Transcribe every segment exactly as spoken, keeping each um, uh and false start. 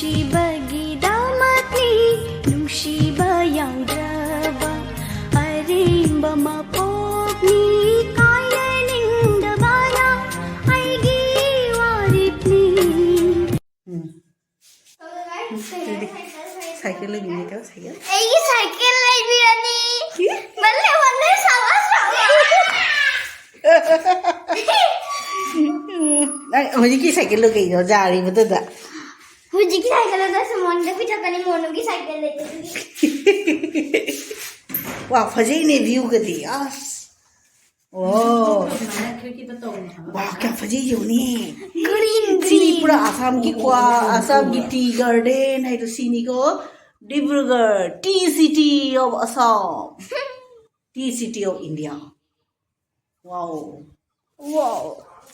ꯅꯨꯡꯁꯤꯕꯒꯤꯗꯃꯛꯅꯤ, ꯅꯨꯡꯁꯤꯕ ꯌꯥꯎꯗ꯭ꯔꯕ ꯑꯔꯦꯝꯕ ꯃꯄꯣꯛꯅꯤ, ꯀꯥꯏꯅꯅꯤꯡꯗꯕꯅ ꯑꯩꯒꯤ ꯋꯥꯔꯦꯞꯅꯤ꯫ ꯎꯝ꯫ ꯁꯥꯏꯀꯜ ꯂꯩꯕꯤꯒꯦ, ꯁꯥꯏꯀꯜ꯫ ꯑꯩꯒꯤ ꯁꯥꯏꯀꯜ ꯂꯩꯕꯤꯔꯅꯤ꯫ ꯀꯤ? ꯃꯜꯂꯦ, ꯃꯜꯂꯦ, ꯁꯥꯕ, ꯁꯥꯕ꯫ ꯅꯪ ꯍꯧꯖꯤꯛꯀꯤ ꯁꯥꯏꯀꯜꯗꯣ ꯀꯩꯅꯣ ꯌꯥꯔꯤꯕꯗꯨꯗ? ꯍꯧꯖꯤꯛꯀꯤ ꯁꯥꯏꯀꯜ ꯑꯗꯨꯁꯨ ꯃꯣꯟꯗ ꯄꯤꯊꯛꯀꯅꯤ, ꯃꯣꯟꯗꯨꯒꯤ ꯁꯥꯏꯀꯜ ꯂꯩꯇꯕꯒꯤ꯫ ꯋꯥ, ꯐꯖꯩꯅꯦ ꯚ꯭ꯌꯨꯒꯗꯤ, ꯑꯁ꯫ ꯑꯣ꯫ ꯑꯗꯨꯃꯥꯏꯅ ꯈꯤꯔꯀꯤꯗ ꯇꯧꯔꯤꯅꯦ ꯍꯥꯏꯕ꯫ ꯋꯥ, ꯀꯌꯥꯝ ꯐꯖꯩ ꯌꯦꯡꯉꯨꯅꯦ꯫ Green, ꯁꯤꯅꯤ green꯫ ꯄꯨꯔꯥ ꯑꯁꯥꯝꯒꯤ ꯀ꯭ꯋꯥ, ꯑꯁꯥꯝꯒꯤ tea garden ꯍꯥꯏꯗꯣ ꯁꯤꯅꯤꯀꯣ꯫ Dibrugarh, tea city of Assam꯫ Tea city of India꯫ Wow꯫ Wow꯫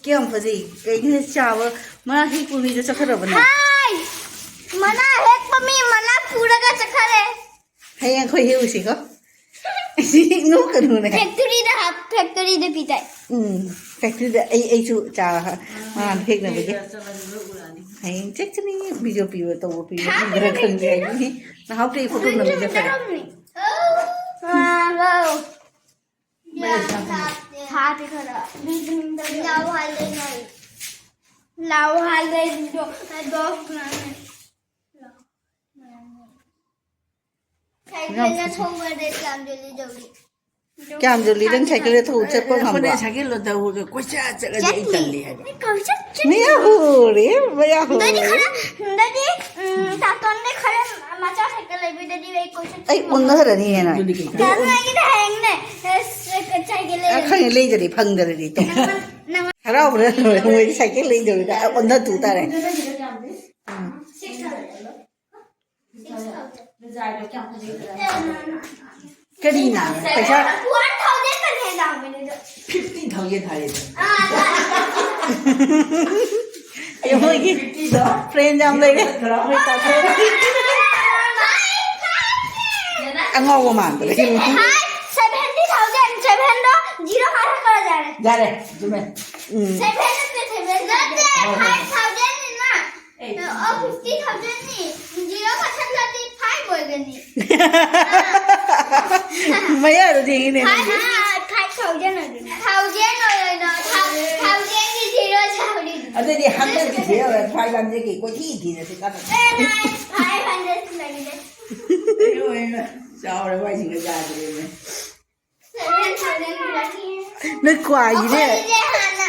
ꯀꯌꯥꯝ ꯐꯖꯩ꯫ ꯀꯩꯒꯤꯅꯣ ꯆꯥꯕ ꯃꯥ ꯍꯦꯛꯄ ꯃꯤꯗꯣ ꯆꯠꯈ꯭ꯔꯕꯅꯦ? ꯍꯥꯏ! ꯃꯅꯥ ꯍꯦꯛꯄ ꯃꯤ ꯃꯅꯥ ꯄꯨꯔꯒ ꯆꯠꯈ꯭ꯔꯦ꯫ ꯍꯌꯦꯡ ꯑꯩꯈꯣꯏ ꯍꯦꯛꯎꯁꯤꯀꯣ꯫ ꯅꯣꯛꯀꯅꯨꯅꯦ꯫ Factoryꯗ ꯍꯥꯞ-, factoryꯗ ꯄꯤꯗꯥꯏ꯫ ꯎꯝ, factoryꯗ ꯑꯩ, ꯑꯩꯁꯨ ꯆꯥ ꯃꯥꯅ ꯍꯦꯛꯅꯕꯒꯤ꯫ ꯍꯌꯦꯡ ꯆꯠꯀꯅꯤ, video ꯄꯤꯕ ꯇꯧꯕ ꯄꯤꯕ ꯈꯪꯗ꯭ꯔꯥ ꯈꯪꯗꯦ ꯍꯥꯏꯕꯅꯤ꯫ ꯅꯍꯥꯎ ꯀꯩ photo ꯅꯝꯃꯤꯗ ꯐꯔꯦ꯫ ꯊꯥꯗꯦ ꯈꯔ꯫ ꯂꯥꯎ ꯍꯥꯏꯂꯦ ꯅꯣꯏ꯫ ꯂꯥꯎ ꯍꯥꯏꯂꯦ ꯗꯣ꯫ ꯁꯥꯏꯀꯜꯅ ꯊꯧꯕꯗ ꯀꯌꯥꯝ ꯖꯣꯂꯤ ꯇꯧꯔꯤ? ꯀꯌꯥꯝ ꯖꯣꯂꯤ ꯅꯪ ꯁꯥꯏꯀꯜꯗ ꯊꯧ ꯆꯠꯄ ꯉꯝꯕ꯭ꯔꯣ? ꯑꯩꯈꯣꯏꯅ ꯁꯥꯏꯀꯜꯗ ꯊꯧꯔꯒ ꯀꯣꯏꯆꯠ ꯆꯠꯂꯗꯤ ꯑꯩ ꯆꯠꯂꯤ꯫ ꯇꯜꯂꯤ ꯍꯥꯏꯕ꯫ ꯑꯩ ꯀꯣꯏꯆꯠ ꯆꯠꯂꯤ꯫ ꯃꯌꯥ ꯍꯣꯔꯦ, ꯃꯌꯥ ꯍꯣꯔꯦ꯫ ꯗꯗꯤ ꯈꯔ, ꯗꯗꯤ, ꯎꯝ, ꯇꯥꯇꯣꯟꯗꯤ ꯈꯔ ꯃꯆꯥ ꯁꯥꯏꯀꯜ ꯂꯩꯕꯗꯗꯤ ꯑꯩ ꯀꯣꯏꯆꯠ ꯑꯩ ꯆꯠꯄ ꯑꯣꯟꯅꯈ꯭ꯔꯅꯤ ꯍꯦꯟꯅ꯫ ꯑꯗꯨꯗꯤ ꯀꯩ ꯇꯧ? ꯇꯥꯇꯣꯟꯒꯤꯗꯤ ꯍꯌꯦꯡꯅꯦ, ꯑꯁ, ꯁꯥꯏꯀꯜ ꯑ, ꯂꯩꯔꯅꯤ꯫ ꯈꯪꯉꯦ, ꯂꯩꯗ꯭ꯔꯗꯤ ꯐꯪꯗ꯭ꯔꯗꯤ ꯇꯣ꯫ ꯅꯪ, ꯅꯪ ꯍꯔꯥꯎꯕꯅ ꯂꯣꯏꯔꯦ, ꯃꯣꯏꯗꯤ ꯁꯥꯏꯀꯜ ꯂꯩꯗꯕꯤꯗ ꯑꯣꯟꯅ ꯇꯨ ꯇꯥꯔꯦ꯫ ꯎꯝ꯫ ꯀꯔꯤꯅ? ꯄꯩꯁꯥ one thousand ꯈꯛ ꯍꯦꯟꯅ ꯍꯥꯞꯄꯅꯦ ꯑꯗꯣ꯫ Fifty thousand ꯍꯥꯏꯌꯦ꯫ ꯑꯥ, ꯑꯗꯣ꯫ ꯑꯩ ꯃꯣꯏꯒꯤ fifty ꯗꯣ friend ꯌꯥꯝ ꯂꯩꯔꯦ꯫ ꯈꯔ ꯃꯣꯏ ꯇꯥꯊꯣꯛ-, ꯑꯉꯥꯎꯕ ꯃꯥꯟꯕꯗ꯫ ꯍꯥꯏ, seventy thousand, seven ꯗꯣ zero ꯍꯥꯏꯔꯛꯄ ꯌꯥꯔꯦ꯫ ꯌꯥꯔꯦ, ꯆꯨꯝꯃꯦ꯫ ꯎꯝ꯫ Seven ꯅꯠꯇꯦ, seven ꯅꯠꯇꯦ, ꯍꯣꯏ, ꯍꯣꯏ꯫ Five thousand ꯅꯤꯅ꯫ ꯑꯦ꯫ ꯑꯣ, fifty thousand꯫ ꯃꯌꯥꯗ ꯊꯦꯡꯉꯤꯅꯦ ꯅꯪꯗꯤ꯫ Five thousand ꯑꯣꯏꯗꯣꯏꯅꯦ꯫ Thousand ꯑꯣꯏꯔꯣꯏꯗꯣ, thou-, thousandꯒꯤ zero ꯁꯥꯕꯅꯤ꯫ ꯑꯗꯨꯗꯤ hundredꯀꯤ zero, five hundredꯀꯤ ꯀꯣꯏꯊꯤ ꯊꯤꯔꯁꯤ ꯀꯥꯟꯅꯗꯦ꯫ ꯑꯦ, nine, five hundred ꯂꯩꯔꯦ꯫ ꯆꯥꯎꯔꯦ, ꯋꯥꯏꯁꯤꯒ ꯌꯥꯗ꯭ꯔꯦꯅꯦ꯫ Seven thousand ꯂꯩꯔꯦ꯫ ꯅꯣꯏ ꯈ꯭ꯋꯥꯏꯒꯤꯅꯦ꯫ ꯑꯩꯈꯣꯏꯁꯦ ꯍꯥꯟꯅ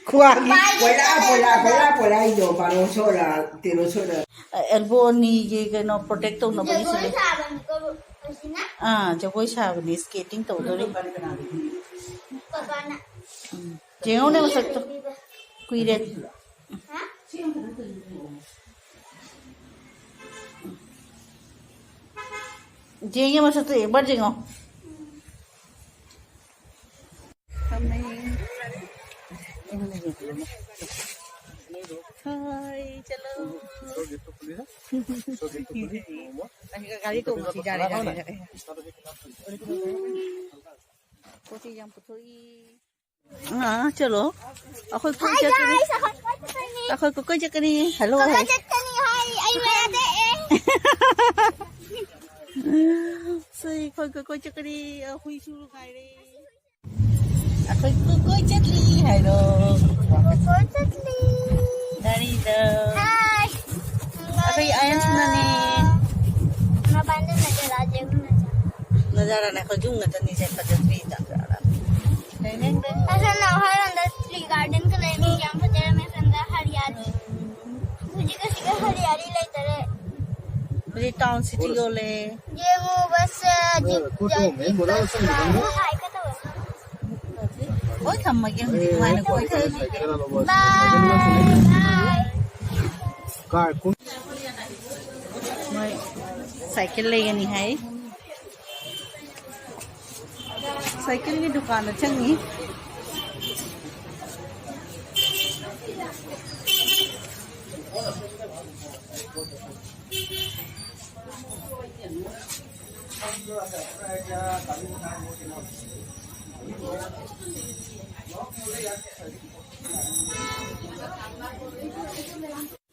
ꯈ꯭ꯋꯥꯏꯒꯤ꯫ ꯄꯣꯏꯂꯥ, ꯄꯣꯏꯂꯥ, ꯄꯣꯏꯂꯥ, ꯄꯣꯏꯂꯥ ꯍꯥꯏꯗꯣ, ꯕꯥꯔꯣ ꯁꯣꯔ, ꯇꯦꯔꯣ ꯁꯣꯔ꯫ ꯑꯦꯜꯕꯣ ꯑꯅꯤꯒꯤ ꯀꯩꯅꯣ protect ꯇꯧꯅꯕꯒꯤꯁꯤꯗꯤ꯫ ꯖꯒꯣꯏ ꯁꯥꯕꯅꯤꯀꯣ ꯑꯁꯤꯅ꯫ ꯑꯥ, ꯖꯒꯣꯏ ꯁꯥꯕꯅꯤ, skating ꯇꯧꯗꯣꯔꯤ꯫ ꯄꯄꯥꯅ꯫ ꯎꯝ꯫ ꯌꯦꯡꯉꯨꯅꯦ ꯃꯁꯛꯇꯣ꯫ ꯀꯨꯏꯔꯦ꯫ ꯍꯥ? ꯌꯦꯡꯉꯦ ꯃꯁꯛꯇꯣ, ꯑꯦꯛꯕꯥꯔ ꯌꯦꯡꯉꯣ꯫ ꯍꯥꯏ, ꯆꯠꯂꯣ꯫ ꯑꯁꯤꯒ ꯒꯥꯔꯤ ꯇꯣꯡꯕꯁꯤ ꯌꯥꯔꯦ, ꯌꯥꯔꯦ, ꯌꯥꯔꯦ꯫ ꯄꯣꯠ ꯆꯩ ꯌꯥꯝ ꯄꯨꯊꯣꯛꯏ꯫ ꯑꯥ, ꯆꯠꯂꯣ꯫ ꯑꯩꯈꯣꯏ ꯀꯣꯏ Hi ꯆꯠꯀꯅꯤ꯫ Guys, ꯑꯩꯈꯣꯏ ꯀꯣꯏ ꯆꯠꯀꯅꯤ꯫ ꯑꯩꯈꯣꯏ ꯀꯣꯏ ꯆꯠꯀꯅꯤ꯫ ꯍꯜꯂꯣ ꯀꯣꯏ ꯍꯥꯏ꯫ ꯆꯠꯀꯅꯤ ꯍꯥꯏ, ꯑꯩ ꯃꯌꯥꯗ ꯑꯦ꯫ ꯁꯤ ꯑꯩꯈꯣꯏ ꯀꯣꯏ ꯆꯠꯀꯅꯤ꯫ ꯍꯨꯏꯁꯨ ꯉꯥꯏꯔꯦ꯫ ꯑꯩꯈꯣꯏ ꯀꯣꯏ ꯆꯠꯂꯤ ꯍꯥꯏꯔꯣ꯫ ꯀꯣꯏ ꯆꯠꯂꯤ꯫ ꯒꯥꯔꯤꯗ꯫ ꯍꯥꯏ꯫ ꯑꯩꯈꯣꯏ ꯑꯌꯟꯁꯅꯅꯦ꯫ ꯃꯄꯥꯟꯗ ꯅꯠꯇꯦ, ꯂꯥꯖꯦ ꯅꯠꯇꯦ꯫ ꯅꯖꯥꯔꯥꯅꯦ, ꯑꯩꯈꯣꯏ ꯌꯨꯝ ꯉꯥꯛꯇꯅꯤ ꯆꯠꯄꯗ ꯐ꯭ꯔꯤꯗ꯫ ꯇꯦꯡ ꯇꯦꯡ ꯇꯦꯡ꯫ ꯑꯁꯣꯝꯗ ꯍꯣꯏꯔꯣꯝꯗ tree garden ꯀ ꯂꯩꯕꯅꯤ, ꯌꯥꯝ ꯐꯖꯔꯝꯃꯦ꯫ ꯑꯁꯣꯝꯗ ꯍꯔꯤꯌꯥꯂꯤ꯫ ꯍꯧꯖꯤꯛ ꯑꯁꯤꯒ ꯍꯔꯤꯌꯥꯂꯤ ꯂꯩꯇꯔꯦ꯫ ꯍꯧꯖꯤꯛ town city ꯑꯣꯜꯂꯦ꯫ ꯌꯦꯡꯉꯨ ꯕꯁ, ꯖꯤꯞ, ꯖꯤꯞ ꯕꯁ ꯂꯥꯛꯑꯦ꯫ ꯍꯥꯏ ꯀꯩꯗꯧꯋꯦ? ꯍꯣꯏ, ꯊꯝꯃꯒꯦ꯫ ꯍꯧꯖꯤꯛ ꯅꯨꯡꯉꯥꯏꯅ ꯀꯣꯏꯊꯔꯨꯔꯣ꯫ Bye, bye. ꯃꯣꯏ ꯁꯥꯏꯀꯜ ꯂꯩꯒꯅꯤ ꯍꯥꯏ꯫ ꯁꯥꯏꯀꯜꯒꯤ ꯗꯨꯀꯥꯟꯗ ꯆꯪꯉꯤ꯫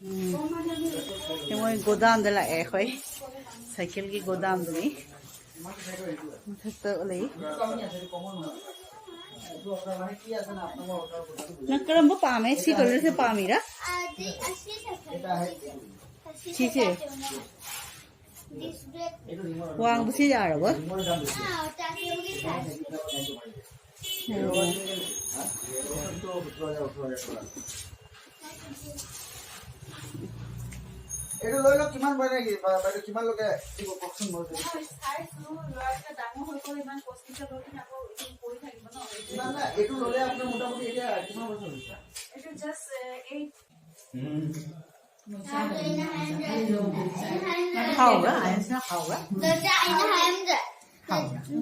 ꯎꯝ꯫ ꯃꯣꯏ ꯒꯣꯗꯥꯎꯟꯗ ꯂꯥꯛꯑꯦ ꯑꯩꯈꯣꯏ꯫ ꯁꯥꯏꯀꯜꯒꯤ ꯒꯣꯗꯥꯝꯗꯨꯅꯤ꯫ ꯃꯊꯛꯇ ꯂꯩ꯫ ꯅꯪ ꯀꯔꯝꯕ ꯄꯥꯝꯃꯦ? ꯁꯤ ꯀꯂꯔꯁꯦ ꯄꯥꯝꯃꯤꯔꯥ? ꯁꯤꯁꯦ? ꯋꯥꯡꯕꯁꯤ ꯌꯥꯔꯕ? এইটো লৈ লওক, কিমান পৰে নেকি? বা-, বাইদেউ, কিমান লৈকে দিব কওকচোন, মই যদি চাইছো, ল'ৰাকেইটা ডাঙৰ হৈ গ'ল, ইমান কষ্টকে লৈ কিনে আকৌ এইটো পৰি থাকিব ন? নাই, নাই, এইটো ল'লে আপোনাৰ মোটামুটি এতিয়া কিমান বছৰ হৈছে? এইটো জাষ্ট এইট। খাওগা, আইসা খাওগা। दोचा, इन हैंड,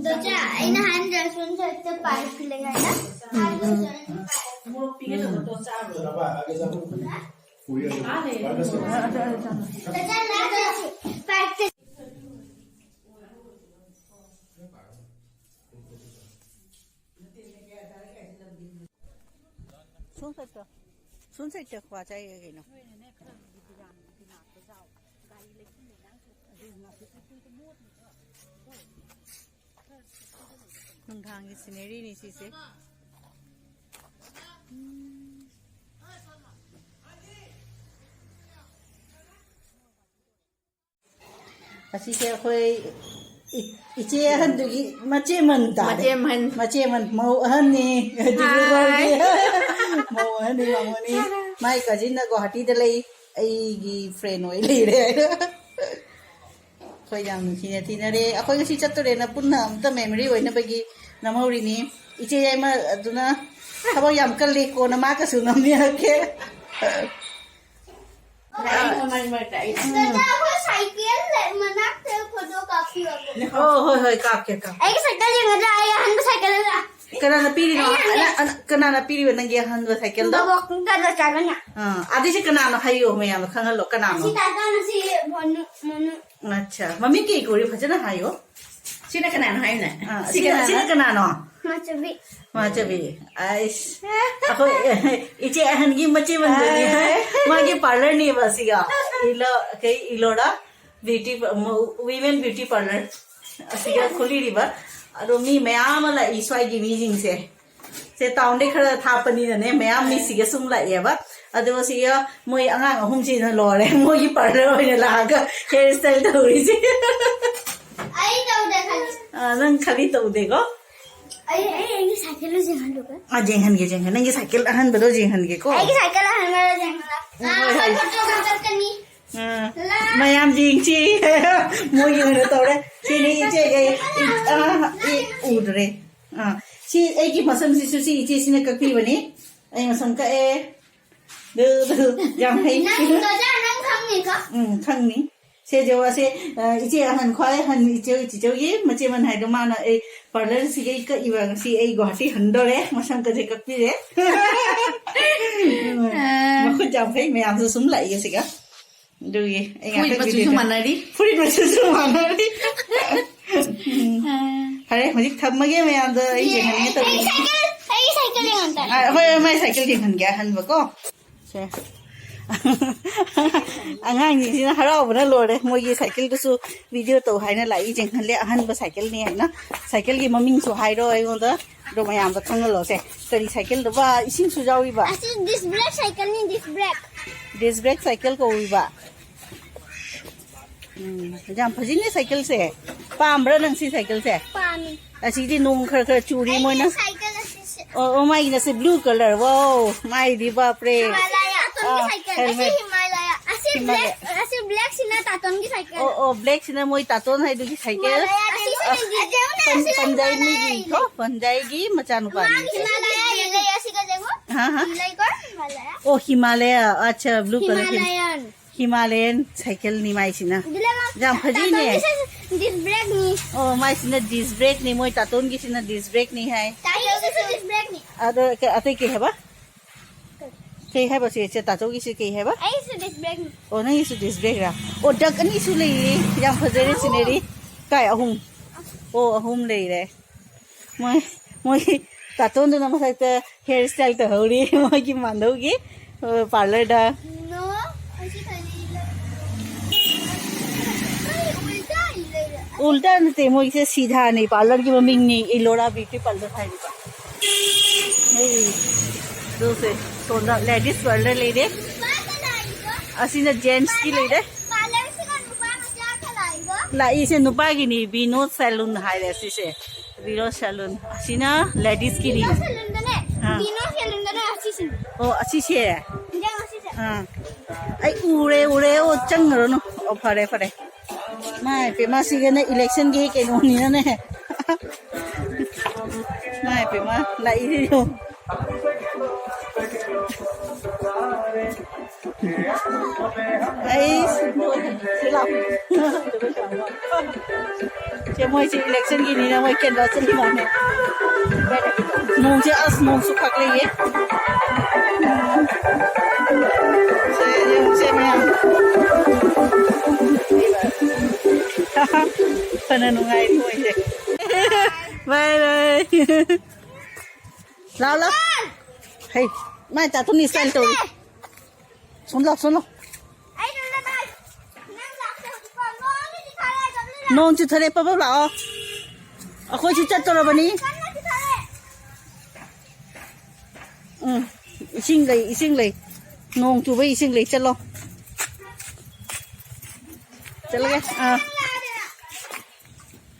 दोचा, इन हैंड, सुन सकते पाइप लेगा ना? ꯁꯣꯝ ꯁꯥꯏꯠꯇ, ꯁꯣꯝ ꯁꯥꯏꯠꯇ ꯀ꯭ꯋꯥ ꯆꯥꯏꯌꯦ ꯀꯩꯅꯣ? ꯅꯨꯡꯗꯥꯡꯒꯤ ꯁꯤꯅꯔꯤꯅꯤ ꯁꯤꯁꯦ꯫ ꯑꯁꯤꯁꯦ ꯑꯩꯈꯣꯏ ꯏ-, ꯏꯆꯦ ꯑꯍꯟꯗꯨꯒꯤ ꯃꯆꯦ ꯃꯟ ꯇꯥꯔꯦ꯫ ꯃꯆꯦ ꯃꯟ꯫ ꯃꯆꯦ ꯃꯟ, ꯃꯧ ꯑꯍꯟꯅꯤ꯫ ꯗꯤꯕꯨꯒꯔꯒꯤ ꯃꯧ ꯑꯍꯟꯅꯤ, ꯃꯃꯣꯅꯤ꯫ ꯃꯥꯏ ꯀꯖꯤꯟꯅ ꯒꯨꯋꯥꯍꯥꯇꯤꯗ ꯂꯩ, ꯑꯩꯒꯤ ꯐ꯭ꯔꯦꯟ ꯑꯣꯏ ꯂꯩꯔꯦ꯫ ꯑꯩꯈꯣꯏ ꯌꯥꯝ ꯅꯨꯡꯁꯤꯅ ꯇꯤꯟꯅꯔꯦ꯫ ꯑꯩꯈꯣꯏ ꯉꯁꯤ ꯆꯠꯇꯣꯔꯦꯅ ꯄꯨꯟꯅ ꯑꯝꯇ ꯃꯦꯃꯣꯔꯤ ꯑꯣꯏꯅꯕꯒꯤ ꯅꯝꯍꯧꯔꯤꯅꯤ꯫ ꯏꯆꯦ ꯌꯥꯏꯃ ꯑꯗꯨꯅ ꯊꯕꯛ ꯌꯥꯝ ꯀꯜꯂꯤ, ꯀꯣꯟꯅ ꯃꯥꯒꯁꯨ ꯅꯝꯃꯤꯔꯛꯀꯦ꯫ ꯂꯥꯛꯑꯣ, ꯃꯔꯛ ꯃꯔꯛꯇ ꯑꯩ꯫ ꯗꯥꯗꯥ, ꯑꯩꯈꯣꯏ ꯁꯥꯏꯀꯦꯜ ꯂꯩ-, ꯃꯅꯥꯛꯇ ꯐꯣꯇꯣ ꯀꯥꯞꯄꯤꯌꯣ꯫ ꯑꯣ, ꯍꯣꯏ, ꯍꯣꯏ, ꯀꯥꯞꯀꯦ, ꯀꯥꯞꯀꯦ꯫ ꯑꯩꯒꯤ ꯁꯥꯏꯀꯜ ꯌꯦꯡꯒꯗ꯭ꯔꯥ? ꯑꯩ ꯑꯍꯟꯕ ꯁꯥꯏꯀꯜ ꯑꯗ꯫ ꯀꯅꯥꯅ ꯄꯤꯔꯤꯅꯣ? ꯑꯩ ꯑꯍꯟꯕ ꯑ-, ꯑ-, ꯀꯅꯥꯅ ꯄꯤꯔꯤꯕ ꯅꯪꯒꯤ ꯑꯍꯟꯕ ꯁꯥꯏꯀꯜꯗꯣ? ꯕꯕꯣꯛ ꯗꯥꯗꯥ ꯆꯥꯒꯅ꯫ ꯑꯥ, ꯑꯗꯨꯏꯁꯦ ꯀꯅꯥꯅꯣ ꯍꯥꯏꯌꯣ, ꯃꯌꯥꯝꯗ ꯈꯪꯍꯜꯂꯣ, ꯀꯅꯥꯅꯣ? ꯑꯁꯤ ꯗꯥꯗꯥꯅ ꯁꯤ ꯃꯣꯅꯨ, ꯃꯣꯅꯨ꯫ ꯑꯠꯆꯥ, ꯃꯃꯤꯡ ꯀꯩ ꯀꯧꯔꯤ? ꯐꯖꯅ ꯍꯥꯏꯌꯣ꯫ ꯁꯤꯅ ꯀꯅꯥꯅꯣ ꯍꯥꯏꯌꯨꯅꯦ? ꯑꯥ, ꯁꯤ ꯁꯤꯅ, ꯀꯅꯥꯅꯣ? ꯁꯤꯅ ꯀꯅꯥꯅꯣ? ꯃꯥꯆꯕꯤ꯫ ꯃꯥꯆꯕꯤ꯫ ꯑꯩꯁ, ꯑꯩꯈꯣꯏ ꯏꯆꯦ ꯑꯍꯟꯒꯤ ꯃꯆꯦ ꯃꯟꯗꯨꯅꯤ꯫ ꯑꯥ꯫ ꯃꯥꯒꯤ ꯄꯥꯔꯂꯔꯅꯦꯕ ꯁꯤꯒ꯫ ꯏꯂꯣ-, ꯀꯩ Ellora? Beauty, women beauty parlour ꯑꯁꯤꯒ ꯈꯨꯂꯤꯔꯤꯕ꯫ ꯑꯗꯣ ꯃꯤ ꯃꯌꯥꯝ ꯑꯃ ꯂꯥꯛꯏ ꯁ꯭ꯋꯥꯏꯒꯤ ꯃꯤꯁꯤꯡꯁꯦ꯫ ꯁꯦ ꯇꯥꯎꯟꯗꯩ ꯈꯔ ꯊꯥꯞꯄꯅꯤꯅꯅꯦ, ꯃꯌꯥꯝ ꯃꯤꯁꯤꯒ ꯁꯨꯝ ꯂꯥꯛꯑꯦꯕ꯫ ꯑꯗꯨꯒ ꯁꯤꯒ ꯃꯣꯏ ꯑꯉꯥꯡ ꯑꯍꯨꯝꯁꯤꯅ ꯂꯣꯏꯔꯦ, ꯃꯣꯏꯒꯤ ꯄꯥꯔꯂꯔ ꯑꯣꯏꯅ ꯂꯥꯛꯑꯒ ꯍꯦꯌꯔ ꯁ꯭ꯇꯥꯏꯜ ꯇꯧꯔꯤꯁꯦ꯫ ꯑꯩ ꯇꯧꯗꯦ ꯈꯜꯂꯤ꯫ ꯑꯥ, ꯅꯪ ꯈꯔꯤ ꯇꯧꯗꯦꯀꯣ? ꯑꯩ ꯑꯩ ꯑꯩꯒꯤ ꯁꯥꯏꯀꯜꯗꯣ ꯌꯦꯡꯍꯜꯂꯨꯒꯦ꯫ ꯑꯥ, ꯌꯦꯡꯍꯟꯒꯦ, ꯌꯦꯡꯍꯟꯒꯦ꯫ ꯅꯪꯒꯤ ꯁꯥꯏꯀꯜ ꯑꯍꯟꯕꯗꯣ ꯌꯦꯡꯍꯟꯒꯦꯀꯣ꯫ ꯑꯩꯒꯤ ꯁꯥꯏꯀꯜ ꯑꯍꯟꯕꯗꯣ ꯌꯦꯡꯍꯜꯂꯣ꯫ ꯎꯝ, ꯍꯣꯏ, ꯍꯣꯏ꯫ ꯑꯩꯈꯣꯏ ꯐꯣꯇꯣꯒ ꯆꯠꯀꯅꯤ꯫ ꯑꯥ, ꯂꯥ꯫ ꯃꯌꯥꯝ ꯌꯦꯡꯁꯤ꯫ ꯃꯣꯏꯒꯤ ꯑꯣꯏꯅ ꯇꯧꯔꯦ꯫ ꯁꯤꯅꯤ ꯏꯆꯦꯒꯤ, ꯏ-, ꯑꯥ, ꯏ-, ꯎꯗ꯭ꯔꯦ꯫ ꯑꯥ, ꯁꯤ ꯑꯩꯒꯤ ꯃꯁꯝꯁꯤꯁꯨ ꯁꯤ ꯏꯆꯦꯁꯤꯅ ꯀꯛꯄꯤꯕꯅꯤ꯫ ꯑꯩ ꯃꯁꯝ ꯀꯛꯑꯦ꯫ ꯗꯨ, ꯗꯨ, ꯌꯥꯝ ꯍꯩ꯫ ꯅꯪ ꯗꯣꯖꯥ ꯅꯪ ꯈꯪꯅꯤꯀꯣ? ꯎꯝ, ꯈꯪꯅꯤ꯫ ꯁꯦ ꯖꯦꯋꯥꯁꯦ, ꯑ, ꯏꯆꯦ ꯑꯍꯟ, ꯈ꯭ꯋꯥꯏ ꯑꯍꯟ ꯏꯆꯦ, ꯆꯤꯆꯦꯒꯤ ꯃꯆꯦ ꯑꯃꯅ ꯍꯥꯏꯗꯣ, ꯃꯥꯅ ꯑꯩ ꯄꯥꯔꯂꯔꯁꯤꯒꯤ ꯀꯛꯏꯕ, ꯉꯁꯤ ꯑꯩ ꯒꯨꯋꯥꯍꯥꯇꯤ ꯍꯟꯗꯣꯔꯦ, ꯃꯁꯝ ꯀꯁꯦ ꯀꯛꯄꯤꯔꯦ꯫ ꯑ꯫ ꯃꯈꯨꯠ ꯌꯥꯝ ꯐꯩ, ꯃꯌꯥꯝꯁꯨ ꯁꯨꯝ ꯂꯥꯛꯏ ꯁꯤꯒ꯫ ꯑꯗꯨꯒꯤ ꯑꯩ ꯐꯨꯔꯤꯠ ꯉꯥꯛꯇꯪ ꯃꯆꯨꯁꯨ video ꯃꯥꯟꯅꯔꯤ꯫ ꯐꯨꯔꯤꯠ ꯃꯆꯨꯁꯨ ꯃꯥꯟꯅꯔꯤ꯫ ꯎꯝ꯫ ꯑ꯫ ꯐꯔꯦ, ꯍꯧꯖꯤꯛ ꯊꯝꯃꯒꯦ ꯃꯌꯥꯝꯗꯣ, ꯑꯩ ꯌꯦꯡꯍꯟꯒꯦ ꯇꯧꯕꯅꯤ꯫ ꯑꯩ ꯁꯥꯏꯀꯜ, ꯑꯩ ꯁꯥꯏꯀꯜ ꯌꯦꯡꯉꯝꯗꯥꯏ꯫ ꯑ, ꯍꯣꯏ, ꯍꯣꯏ, ꯃꯥꯏ ꯁꯥꯏꯀꯜ ꯌꯦꯡꯍꯟꯒꯦ ꯑꯍꯟꯕꯀꯣ꯫ ꯁꯦ꯫ ꯑꯉꯥꯡꯁꯤꯡꯁꯤꯅ ꯍꯔꯥꯎꯕꯅ ꯂꯣꯏꯔꯦ꯫ ꯃꯣꯏꯒꯤ ꯁꯥꯏꯀꯜꯗꯨꯁꯨ video ꯇꯧ ꯍꯥꯏꯅ ꯂꯥꯛꯏ꯫ ꯌꯦꯡꯍꯜꯂꯦ, ꯑꯍꯟꯕ ꯁꯥꯏꯀꯜꯅꯤ ꯍꯥꯏꯅ꯫ ꯁꯥꯏꯀꯜꯒꯤ ꯃꯃꯤꯡꯁꯨ ꯍꯥꯏꯔꯣ ꯑꯩꯉꯣꯟꯗ꯫ ꯑꯗꯣ ꯃꯌꯥꯝꯗ ꯈꯪꯍꯜꯂꯣꯁꯦ꯫ ꯀꯔꯤ ꯁꯥꯏꯀꯜꯗꯨꯕ? ꯏꯁꯤꯡꯁꯨ ꯌꯥꯎꯔꯤꯕ? ꯑꯁꯤ disc brake ꯁꯥꯏꯀꯜꯅꯤ, disc brake꯫ Disc brake cycle ꯀꯧꯔꯤꯕ? ꯎꯝ, ꯌꯥꯝ ꯐꯖꯩꯅꯦ ꯁꯥꯏꯀꯜꯁꯦ꯫ ꯄꯥꯝꯕ꯭ꯔꯥ ꯅꯪ ꯁꯤ ꯁꯥꯏꯀꯜꯁꯦ? ꯄꯥꯝꯃꯤ꯫ ꯑꯁꯤꯗꯤ ꯅꯣꯡ ꯈꯔ ꯈꯔ ꯆꯨꯔꯤ ꯑꯩꯒꯤ ꯃꯣꯏꯅ꯫ ꯁꯥꯏꯀꯜ ꯑꯁꯤꯁꯦ꯫ ꯑꯣ, ꯑꯣ, ꯃꯥꯒꯤꯅ ꯁꯤ blue colour꯫ ꯋꯥꯎ, ꯃꯥꯏꯗꯤ ꯕꯥꯞꯔꯦ꯫ ꯍꯤꯃꯥꯂꯌꯥ꯫ ꯇꯥꯇꯣꯟꯒꯤ ꯑꯥ, ꯁꯥꯏꯀꯜ꯫ ꯑꯁꯤ helmet꯫ ꯍꯤꯃꯥꯂꯌꯥ꯫ ꯑꯁꯤ ꯍꯤꯃꯥꯂꯌꯥ꯫ Black, ꯑꯁꯤ blackꯁꯤꯅ ꯇꯥꯇꯣꯟꯒꯤ ꯁꯥꯏꯀꯜ꯫ ꯑꯣ, ꯑꯣ, blackꯁꯤꯅ ꯃꯣꯏ ꯇꯥꯇꯣꯟ ꯍꯥꯏꯗꯨꯒꯤ ꯁꯥꯏꯀꯜ꯫ ꯍꯤꯃꯥꯂꯌꯥ ꯑꯁꯤꯁꯨ ꯑꯁ, ꯌꯦꯡꯉꯨꯅꯦ, ꯄꯟ-, ꯑꯁꯤꯁꯨ ꯄꯟꯖꯥꯏ ꯍꯤꯃꯥꯂꯌꯥ ꯃꯤꯒꯤ ꯏꯂꯦ꯫ ꯀꯣ, ꯄꯟꯖꯥꯏꯒꯤ ꯃꯆꯥꯅꯨꯄꯥꯅꯤ꯫ ꯃꯥꯒꯤ ꯍꯤꯃꯥꯂꯌꯥ ꯏꯂꯦ, ꯑꯁꯤꯒ ꯌꯦꯡꯉꯨ꯫ ꯍꯥ, ꯍꯥ꯫ ꯏꯂꯦꯀꯣ, ꯍꯤꯃꯥꯂꯌꯥ꯫ ꯑꯣ, ꯍꯤꯃꯥꯂꯌꯥ꯫ ꯑꯠꯆꯥ, blue colour ꯍꯤ-, ꯍꯤꯃꯥꯂꯌꯥꯟ꯫ ꯍꯤꯃꯥꯂꯌꯥꯟ ꯁꯥꯏꯀꯜꯅꯤ ꯃꯥꯏꯁꯤꯅ꯫ ꯑꯗꯨ ꯂꯩꯕ ꯌꯥꯝ ꯐꯖꯩꯅꯦ꯫ ꯇꯥꯇꯣꯟꯒꯤꯁꯨ disc brakeꯅꯤ꯫ ꯑꯣ, ꯃꯥꯏꯁꯤꯅ disc brakeꯅꯤ, ꯃꯣꯏ ꯇꯥꯇꯣꯟꯒꯤꯁꯤꯅ disc brakeꯅꯤ ꯍꯥꯏ꯫ ꯇꯥꯇꯣꯟꯒꯤꯁꯨ disc brakeꯅꯤ꯫ ꯑꯗꯣ ꯀ-, ꯑꯇꯩ ꯀꯩ ꯍꯥꯏꯕ? ꯀꯩ ꯍꯥꯏꯕ ꯁꯤ, ꯆꯦ ꯇꯥꯇꯣꯒꯤꯁꯤ ꯀꯩ ꯍꯥꯏꯕ? ꯑꯩꯁꯨ disc brakeꯅꯤ꯫ ꯑꯣ, ꯅꯪꯒꯤꯁꯨ disc brakeꯔꯥ? ꯑꯣ, duck ꯑꯅꯤꯁꯨ ꯂꯩꯔꯤ꯫ ꯌꯥꯝ ꯐꯖꯔꯦ ꯑꯍꯨꯝ꯫ Scenery꯫ ꯀꯥꯏ ꯑꯍꯨꯝ? ꯑꯣ, ꯑꯍꯨꯝ ꯂꯩꯔꯦ꯫ ꯃꯣꯏ, ꯃꯣꯏ ꯇꯥꯇꯣꯟꯗꯨꯅ ꯃꯊꯛꯇ hair style ꯇꯧꯍꯧꯔꯤ ꯃꯣꯏꯒꯤ ꯃꯥꯟꯗꯧꯒꯤ, ꯑ, parlourꯗ꯫ No, ꯑꯁꯤ ꯐꯖꯩ꯫ ꯎꯜꯇꯥ ꯅꯠꯇꯦ, ꯃꯣꯏꯁꯦ ꯁꯤꯙꯥꯅꯤ, ꯄꯥꯔꯂꯔꯒꯤ ꯃꯃꯤꯡꯅꯤ, ꯏꯂꯣꯔꯥ ꯕ꯭ꯌꯨꯇꯤ ꯄꯥꯔꯂꯔ ꯍꯥꯏꯔꯤꯕ꯫ ꯑꯩ ꯑꯗꯨꯁꯦ ꯁꯣꯝꯗ ꯂꯦꯗꯤꯁ ꯄꯥꯔꯂꯔ ꯂꯩꯔꯦ꯫ ꯑꯁꯤꯅ ꯖꯦꯟꯁꯀꯤ ꯂꯩꯔꯦ꯫ ꯄꯥꯔꯂꯔꯁꯤꯅ ꯅꯨꯄꯥ ꯃꯆꯥ ꯈꯔ ꯂꯥꯛꯏꯕ꯫ ꯂꯥꯛꯏꯁꯦ ꯅꯨꯄꯥꯒꯤꯅꯤ, ꯕꯤꯅꯣꯗ ꯁꯦꯂꯨꯟ ꯍꯥꯏꯔꯦ ꯁꯤꯁꯦ꯫ ꯕꯤꯅꯣꯗ ꯁꯦꯂꯨꯟ꯫ ꯑꯁꯤꯅ ꯂꯦꯗꯤꯁꯀꯤꯅꯤ꯫ ꯕꯤꯅꯣꯗ ꯁꯦꯂꯨꯟꯗꯅꯦ꯫ ꯑꯥ꯫ ꯕꯤꯅꯣꯗ ꯁꯦꯂꯨꯟꯗꯅꯦ ꯑꯁꯤꯁꯤꯅꯦ꯫ ꯑꯣ, ꯑꯁꯤꯁꯦ꯫ ꯏꯟꯖꯥꯡ ꯑꯁꯤꯁꯦ꯫ ꯑꯥ꯫ ꯑꯩ ꯎꯔꯦ, ꯎꯔꯦ꯫ ꯑꯣ, ꯆꯪꯉꯨꯔꯅꯨ꯫ ꯑꯣ, ꯐꯔꯦ, ꯐꯔꯦ꯫ ꯃꯥꯏ ꯄꯦꯃꯥ, ꯁꯤꯒꯅ ꯏꯂꯦꯛꯁꯟꯒꯤ ꯀꯩꯅꯣꯅꯤꯅꯅꯦ꯫ ꯃꯥꯏ ꯄꯦꯃꯥ, ꯂꯥꯛꯏꯁꯦ ꯌꯦꯡꯉꯣ꯫ ꯑꯩ ꯁꯤ ꯂꯥꯛꯑꯣ꯫ ꯁꯦ, ꯃꯣꯏꯁꯦ ꯏꯂꯦꯛꯁꯟꯒꯤꯅꯤꯅ ꯃꯣꯏ ꯀꯦꯟꯗꯜ ꯆꯠꯂꯤ ꯃꯥꯜꯂꯦ꯫ ꯅꯣꯡꯁꯦ, ꯑꯁ, ꯅꯣꯡꯁꯨ ꯈꯥꯛꯂꯛꯑꯦ꯫ ꯁꯦ, ꯌꯦꯡꯉꯨꯁꯦ ꯃꯌꯥꯝ꯫ ꯐꯅ ꯅꯨꯡꯉꯥꯏꯔꯤ ꯃꯣꯏꯁꯦ꯫ ꯕꯥꯏ ꯕꯥꯏ꯫ ꯂꯥꯎ, ꯂꯥꯎ꯫ ꯍꯩ, ꯃꯥꯏ ꯇꯥꯇꯨꯅꯤ ꯁ꯭ꯇꯥꯏꯜ ꯇꯧꯔꯤ꯫ ꯁꯣꯝ ꯂꯥꯎ, ꯁꯣꯝ ꯂꯥꯎ꯫ ꯑꯩ ꯅꯪ ꯂꯥꯛ-, ꯅꯪ ꯂꯥꯛꯇꯦ ꯍꯧꯖꯤꯛꯐꯥꯎ꯫ ꯅꯣꯡ ꯆꯨꯊꯔꯛꯑꯦ, ꯄꯕꯕ ꯂꯥꯛꯑꯣ꯫ ꯑꯩꯈꯣꯏꯁꯨ ꯆꯠꯇꯣꯔꯕꯅꯤ꯫ ꯀꯟꯅ ꯆꯨꯊꯔꯛꯑꯦ꯫ ꯎꯝ, ꯏꯁꯤꯡ ꯂꯩ, ꯏꯁꯤꯡ ꯂꯩ꯫ ꯅꯣꯡ ꯆꯨꯕꯩ ꯏꯁꯤꯡ ꯂꯩ, ꯆꯠꯂꯣ꯫ ꯆꯠꯂꯒꯦ꯫ ꯑꯥ꯫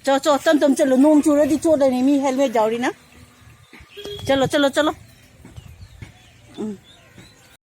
ꯆꯣ, ꯆꯣ, ꯇꯝ ꯇꯝ ꯆꯠꯂꯣ꯫ ꯅꯣꯡ ꯆꯨꯔꯗꯤ ꯆꯣꯠꯂꯅꯤ, ꯃꯤ ꯍꯦꯜꯃꯦꯠ ꯌꯥꯎꯔꯤꯅ꯫ ꯆꯠꯂꯣ, ꯆꯠꯂꯣ, ꯆꯠꯂꯣ꯫ ꯎꯝ꯫